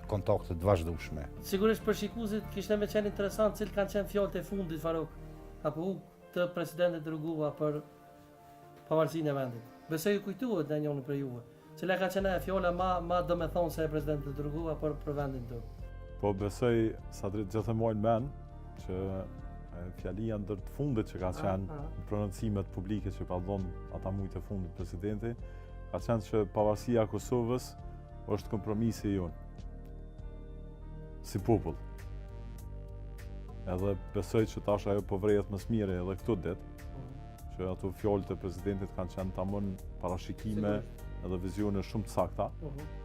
kontakte të vazhdueshme. Sigurisht për shikuesit kishte me qenë interesant cilët kanë qenë fjalët e fundit Faruk apo Ukë të presidentit Rugova për pavarësinë e vendit. Besoj ju kujtohet ndonjëri prej juve. Cila ka qenë ajo fjala ma ma domethënëse e presidentit Rugova për për vendin tonë? Po besoj Sadri gjithë e mojnë men që fjalia ndër të fundit që ka qenë në prononcimet publike që ka dhonë ata mujt e fundit presidenti, ka qenë që pavarësia e Kosovës është kompromisi jonë si popull. Edhe besoj që tash ajo po vrejet më së miri edhe këto ditë, që ato fjalët e presidentit kanë qenë tamon parashikime edhe vizione shumë të sakta. Uh mhm. -huh.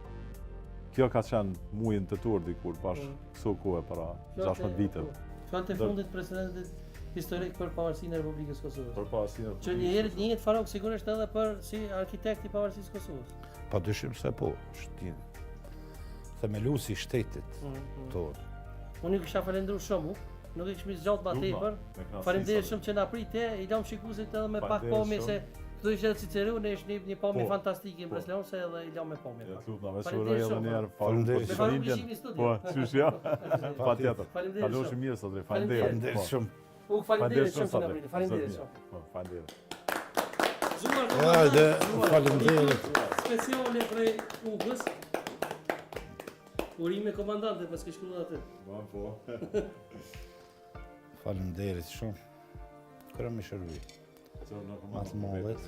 Kjo ka qenë mujin tetor dikur, bash uh mhm. -huh. këso kohe para 16 viteve. Fjalët e fundit presidentit historik për pavarësinë e Republikës së Kosovës. Për pavarësinë e Republikës. Që një herë njihet Faruk sigurisht edhe për si arkitekt i pavarësisë së Kosovës. Pa dyshim se po, është një themelues i shtetit mm -hmm. tonë. Unë ju kisha falendru shumë, nuk e kishmi zgjatë ma tepër. Faleminderit shumë që na prite, i lëmë shikuesit edhe me pak pamje se këtu ishte edhe Cicerone, ishte një, një pamje po, fantastike, po. mbresëlënëse edhe i lëmë me pamje. Ja, të lutna, veç uroj edhe një herë. Faleminderit shumë. Faruk ishim në studio. Po, qysh ja. Patjetër. Faleminderit. Kalofshi mirë Sadri. Faleminderit. Faleminderit po. shumë. Ukë faleminderit shumë që na prite. Faleminderit shumë. Po, faleminderit. Hajde, faleminderit. Speciale prej Ukës. Urime komandante, pas ke shkruar aty. Po, po. Faleminderit shumë. Kërë më shërbi. Ma të madhet.